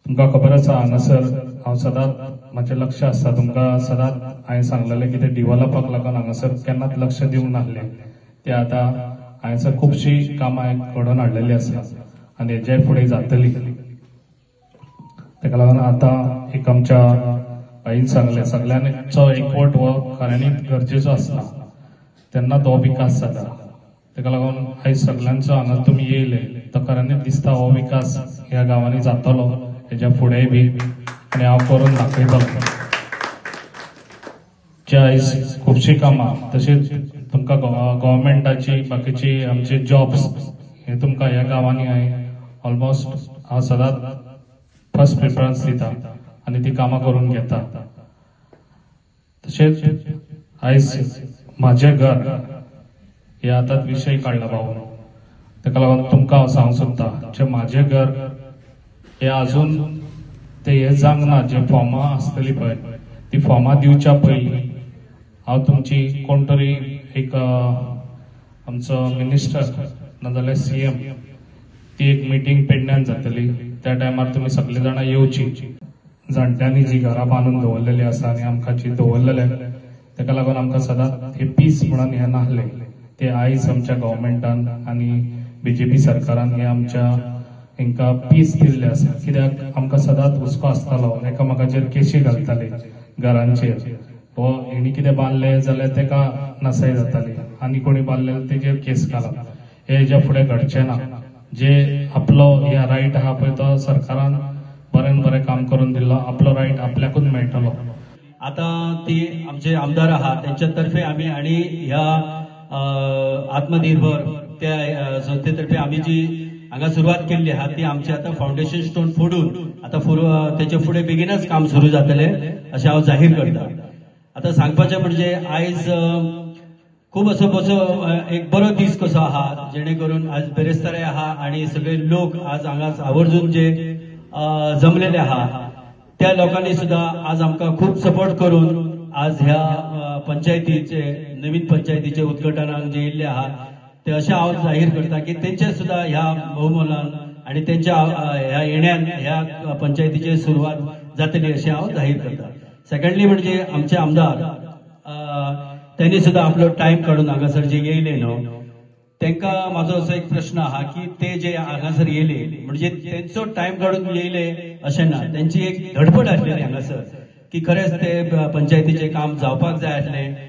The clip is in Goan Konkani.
तुमकां खबर आसा हांगासर हांव सदांच म्हाजें लक्ष आसता. तुमकां सदांच हांवें सांगलेलें की ते डिवलपाक लागून हांगासर केन्नाच लक्ष दिवंक नासलें. ते आतां हांगासर खुबशीं कामां घडोवन हाडलेली आसा आनी हेजे फुडें जातली. ताका लागून आतां एक आमच्या भाईन सांगलें सगळ्यांचो एकवट हो खऱ्यांनीच गरजेचो आसता, तेन्ना तो विकास जाता. ताका लागून आयज सगळ्यांचो हांगा तुमी येयले तो खऱ्यांनीच दिसता हो विकास ह्या गांवांनी जातलो हेज्या फुडेंय बी, आनी हांव करून दाखयतलो. जे आयज खुबशीं कामां तशेंच तुमकां गव्हर्मेंटाची बाकीची आमचे जॉब्स हे तुमकां ह्या गांवांनी हांवें ऑलमोस्ट हांव सदांच फर्स्ट प्रिफरन्स दिता आनी ती कामां करून घेता. तशेंच आयज म्हाजें घर हे आतांच विशय काडला भाऊन, ताका लागून तुमकां हांव सांगूंक सोदता जे म्हाजें घर हे अजून ते हे जावंक ना. जे फॉर्मां आसतली पळय ती फॉर्मां दिवच्या पयलीं हांव तुमची कोण तरी एक आमचो मिनिस्टर नाजाल्यार CM ती एक मिटींग पेडण्यान जातली. त्या टायमार तुमी सगळे जाणां येवची. जाणट्यांनी जी घरां बांदून दवरलेली आसा आनी आमकां जी दवरलेले ताका लागून आमकां सदांच हे पीस म्हणून हें नासलें. ते आयज आमच्या गव्हर्मेंटान आनी BJP सरकारान हे आमच्या हेंकां पीस दिल्ले आसा. कित्याक आमकां सदांच हुस्को आसतालो, एकामेकाचेर केशी घालताले घरांचेर, हो हेणी कितें बांदलें जाल्यार तेका नसाय जाताली आनी कोणी बांदलें तेजेर केस घालप. हे हेज्या फुडें घडचें ना. जे आपलो ह्या रायट आहा पळय तो सरकारान बऱ्यान बरें काम करून दिल्लो, आपलो रायट आपल्याकूच मेळटलो. आतां ती आमचे आमदार आहा तेंच्या तर्फे आमी आनी ह्या आत्मनिर्भर त्या संस्थेतर्फे आमी जी हांगा सुरवात केल्ली आहा ती आमची आतां फावंडेशन स्टोन फोडून आतां तेचे फुडें बेगीनच काम सुरू जातलें अशें हांव जाहीर करता. आतां सांगपाचें म्हणजे आयज खूब असो कसो एक बरो दीस कसो आहा, जेणे करून आज बेरेस्तारे आहा आनी सगळे लोक आज हांगा आवर्जून जे जमलेले आहा त्या लोकांनी सुद्दां आज आमकां खूब सपोर्ट करून आज ह्या पंचायतीचे नवीन पंचायतीचे उद्घाटनाक जे येयल्ले आहा ते अशें हांव जाहीर करता की तेंचे सुद्दां ह्या बहुमोलान आनी तेंच्या ह्या येण्यान ह्या पंचायतीची सुरवात जातली अशें हांव जाहीर करता. सेकंडली म्हणजे आमचे आमदार त्यांनी सुद्दां आपलो टायम काडून हांगासर जे येयले न्हू तेंकां म्हाजो असो एक प्रश्न आहा की ते जे हांगासर येयले म्हणजे तेंचो टायम काडून येयले अशें ना, तेंची एक धडपड आसलेली हांगासर की खरेंच ते पंचायतीचें काम जावपाक जाय आसलें.